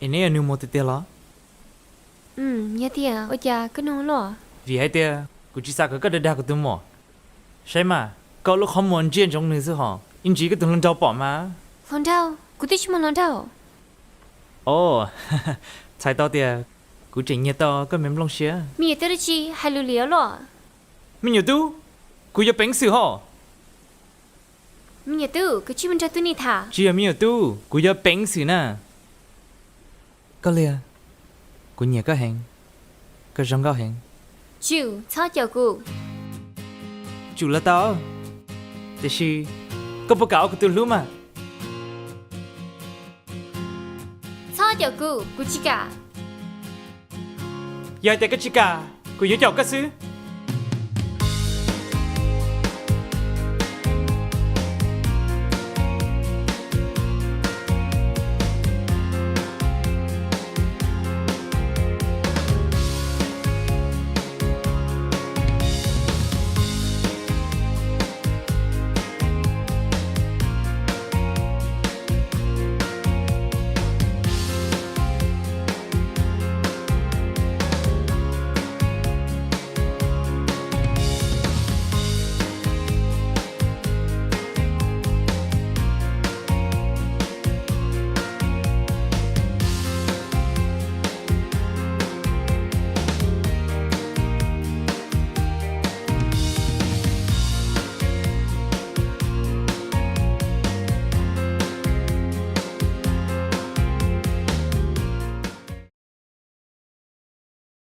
Neb yog nws muam tiag tiag los? Yog tiag, ua cas koj nug luaj? Vim hais tias kuv tsis xav kom koj dag dag kuv tus muam. Saib mas, koj lub qhov muag ntsia ntsoov nws xwb hos, ib ntsis koj tus hluas nraug pom mas. Hluas nraug? Kuv twb tsis muaj hluas nraug. Os, txhais tau tias kuv tseem nyiag tau koj me nplooj siab. Me nyuam twb dab tsi hais lus liam luaj? Me nyuam tub, kuv yog peev xwm hos. Me nyuam tub, koj tsis mus nrog tub ni tham. Tsis yog me nyuam tub, kuv yog peev xwm na. Koj liag, kuv nyiam koj heev, koj zoo nkauj heev. Tsum, txhob caum kuv. Tsum los tau, tiam sis koj puas kam ua kuv tus hlub mas? Txhob caum kuv, kuv tsis kam. Yog hais tias koj tsis kam, kuv yuav caum koj xwb.